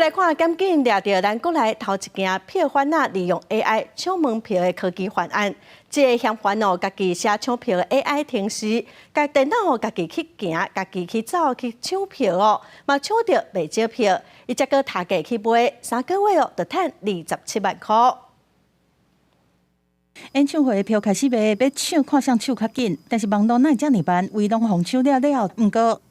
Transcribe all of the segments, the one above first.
來看，檢警掠著咱國內頭一件票販仔利用 AI 搶門票的科技犯案。這个嫌犯哦，家己寫搶票的 AI 程式，共電腦哦，家己去行，家己去走去搶票哦，嘛搶著袂少票。伊才閣提價去賣，3個月哦，就趁27萬箍。演唱會的票開始賣，欲搶看誰手較緊，但是網路哪會遮爾慢，圍攏予搶了了，毋過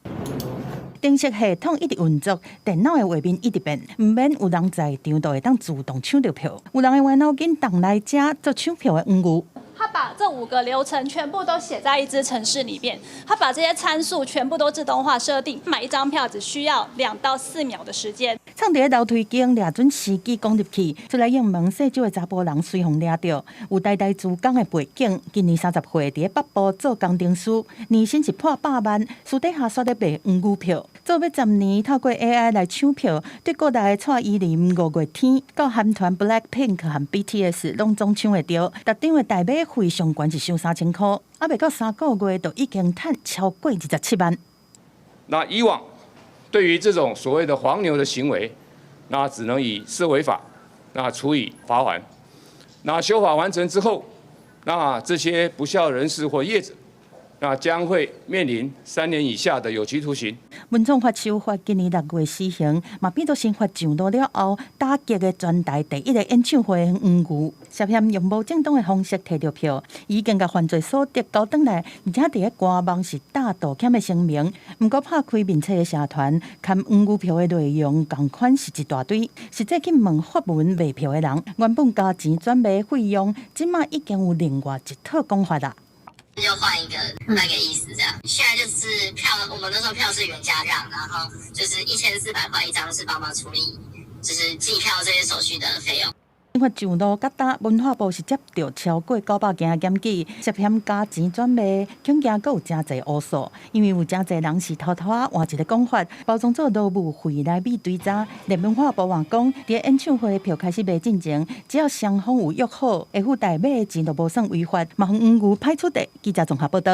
程式系統一直運作，電腦的畫面一直變，毋免有人在場，就會當自動搶著票。有人會歪腦筋動來遮做搶票的黃牛。他把這五個流程全部都寫在一支程式裡面，他把這些參數全部都自動化設定，買一張票只需要2到4秒的時間。藏佇咧樓梯間，掠準時機攻入去，出來應門細酒的查埔人隨予掠著，有代代做工的背景，今年30歲，佇咧北部做工程師，年薪是破百萬，私底下煞咧賣黃牛票，做欲10年，透過 AI 來搶票，對國內的蔡依林、五月天到韓團 BLACKPINK 和 BTS 攏總搶會著，逐張的代碼費上懸是收3000箍，猶未到3個月就已經趁超過27萬。那以往對於這種所謂的黃牛的行為，那只能以涉違法，那處以罰鍰。那修法完成之後，那這些不肖人士或業者，那將會面臨3年以下的有期徒刑。文創法修法今年6月施行，嘛變做新法上路了後，打擊的全台第一个演唱會黃牛，涉嫌用無正當的方式提著票，已經共犯罪所得交轉來，而且佇咧官網是大道歉的聲明。毋過拍開面冊的社團，看黃牛票的內容仝款是一大堆。實際去問發文賣票的人，原本加錢轉賣費用，這馬已經有另外一套講法啦。就換一個那個意思，這樣。現在就是票，我們那時候票是原價讓，然後就是1400塊一張，是幫忙處理，就是寄票這些手續的費用。新法上路，佮今文化部是接著超過900件檢舉，涉嫌加錢轉賣，恐驚閣有誠濟烏數，因為有誠濟人是偷偷仔換一个講法，包裝做勞務費來比對查。連文化部嘛講，佇演唱會的票開始賣進前，只要雙方有約好，會付代碼的錢就無算違法，嘛予黃牛歹處理。記者綜合報道。